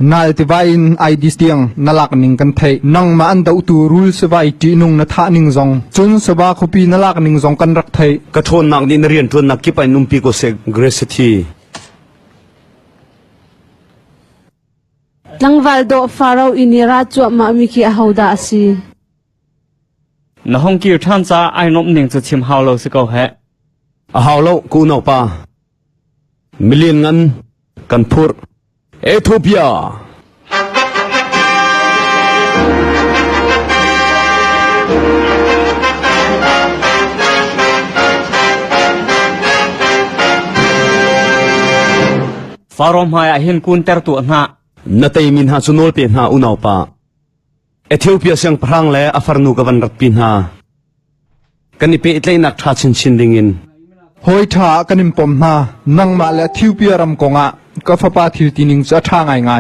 Nal tiva in Aidis tiang na lak ning kan theih. Nangmah an dohtu rul sivai ṭihnung na thah ning zong, cun Saba khuapi na lak ning zong kan rak theih. Ka ṭhawnnak nih na rianṭuannak kip ah in umpi ko seh, Grace Thi. Tlangval dawh Faro inn i ra cuahmahmi khi ahodah a si? Na hung kir ṭhan caah ai nuamh ning cu chim hau lo si ko heh. A hau lo, ka unaupa. Milian ngan kan phurh. Ethiopia! Faro hmaiah hin kunter tuah hna. Na teimi hna cu nawl pe hna unaupa. Ethiopia siangpahrang le a farnu ka van ratpi hna. Kan i pehtlaihnak ṭha chinchin dingin. Hawi ṭha ah kan in pom hna. Nangmah le Ethiopia ram kongah ka fapa thil tining cu a ṭha ngaingai.